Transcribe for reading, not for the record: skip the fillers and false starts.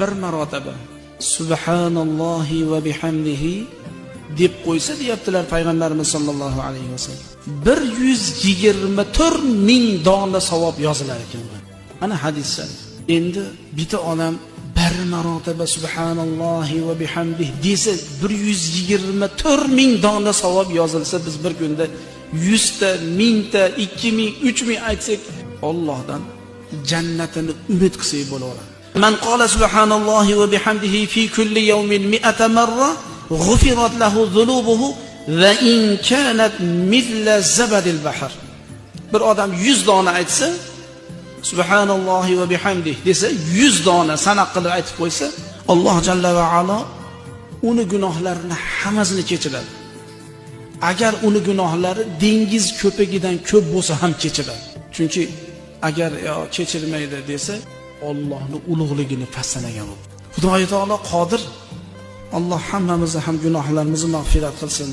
bir marotaba subhanallohi va bihamdihi deb qo'ysa, deyaptilar payg'ambarimiz sollallohu alayhi vasallam, 124 ming dona savob yozilar ekan. Mana hadis sharif. Endi bitta odam bir marotaba subhanallohi va bihamdihi desa 124 ming dona savob yozilsa, biz bir kunda 100 ta, 1000 ta, 2000, 3000 aytsak, Allohdan jannatini umid qilsak bo'laveradi. Man qala subhanallohi va bihamdihi fi kulli yawmin mi'ata marra ghufirat lahu dhunubuhu va in kanat mithla zabadil bahr. Bir odam 100 dona aytsa, subhanallohi va bihamdihi desa, 100 dona sanaq qilib aytib qo'ysa, Alloh jalla va alo uni gunohlarini hammasini kechiradi. Agar uni gunohlari dengiz ko'pigidan ko'p bo'lsa ham kechiradi. Chunki agar kechirmaydi desa, Allohning ulug'ligini pastlanagan bo'ladi. Xudoy taolo qodir. Alloh hammamizni ham gunohlarimizni mag'firat qilsin.